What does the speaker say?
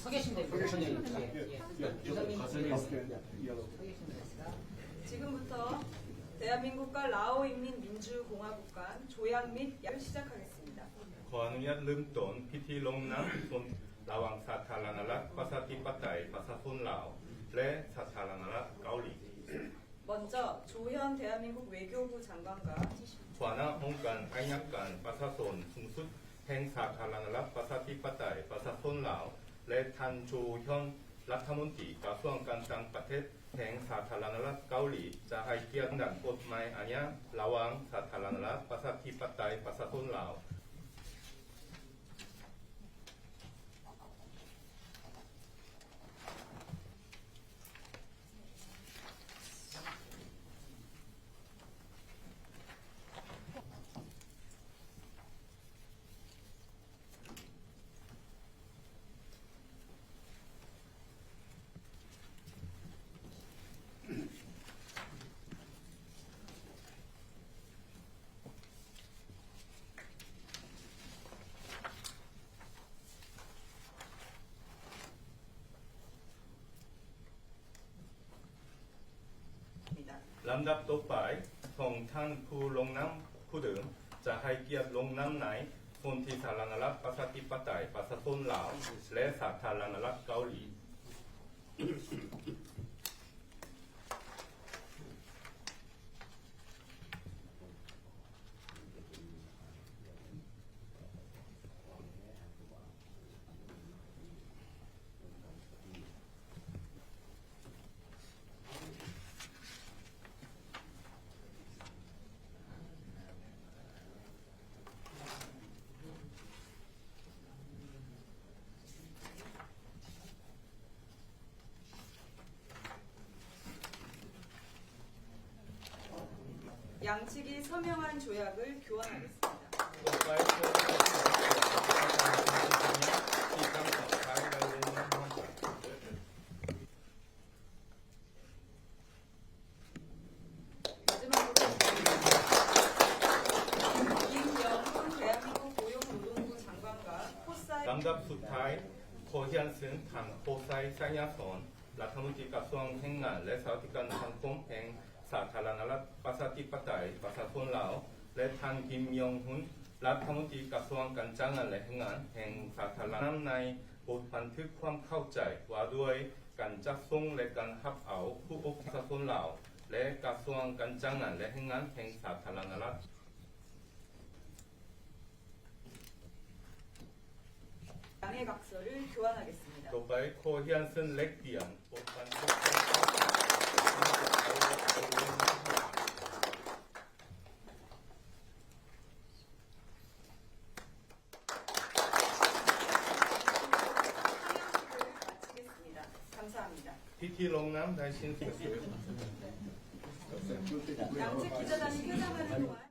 서 계시면 됩니다. 서 계시면 됩니다. 예, 예. 예, 예. 예, 예. 서 계시면 됩니다. 지금부터 대한민국과 라오인민민주공화국 간 조약 및 야 시작하겠습니다. ຂໍອະນຸຍາດເລີ່ມຕົ້ນພິທີລົງນາມສົນ ລະຫວ່າງສາທາລະນະລັດ ປະຊາທິປະໄຕ ປະຊາຊົນລາວ ແລະ ສາທາລະນະລັດເກົາຫຼີ. 먼저 조현 대한민국 외교부 장관과 ຫົວໜ້າຫ້ອງການໄອຍະການປະຊາຊົນສູງສຸດແຫ່ງສາທາລະນະລັດ ປະຊາທິປະໄຕ ປະຊາຊົນລາວ ແລະ ທ່ານ ໂຈ ຮຽນ ລັດຖະມົນຕີກະຊວງການຕ່າງປະເທດແຫ່ງສາທາລະນະລັດເກົາຫຼີ ຈະໃຫ້ກຽດດັນກົດໝາຍອາຍາລະຫວ່າງສາທາລະນະລັດ ປະຊາທິປະໄຕ ປະຊາຊົນລາວ.ລຳດັບຕໍ່ໄປ ສອງທ່ານຜູ້ລົງນາມຜູ້ເດີມ ຈະໃຫ້ກຽດລົງນາມໃນສົນທິສາທາລະນະລັດ ປະຊາທິປະໄຕ ປະຊາຊົນລາວ ແລະ ສາທາລະນະລັດເກົາຫຼີ. 양측이 서명한 조약을 교환하겠습니다. 마지막으로 김-, 김영훈 대한민국 고용노동부 장관과 코사인 ລຳດັບສຸດທ້າຍ ຂໍຮຽນເຊີນທ່ານ ໂພໄຊ ໄຊຍະສອນ ລັດຖະມົນຕີກະຊວງແຮງງານ ແລະ ສະຫວັດດີການສັງຄົມແຫ່ງສາທາລະນະລັດ ປະຊາທິປະໄຕ ປະຊາຊົນລາວ ແລະ ທ່ານ ກິມ ຢອງຮຸນ ລັດຖະມົນຕີກະຊວງການຈ້າງງານ ແລະ ແຮງງານແຫ່ງສາທາລະນະລັດ ໃນບົດບັນທຶກຄວາມເຂົ້າໃຈວ່າດ້ວຍການຈັດສົ່ງ ແລະ ການຮັບເອົາຜູ້ອົບພະຍົບປະຊາຊົນລາວ ແລະ ກະຊວງການຈ້າງງານ ແລະ ແຮງງານແຫ່ງສາທາລະນະລັດ. 양의 각서를 교환하겠습니다. ຕໍ່ໄປ ຂໍຮຽນເຊີນແລກປ່ຽນບົດບັນທຶກ พิธีลงนามได้สิ้นสุด.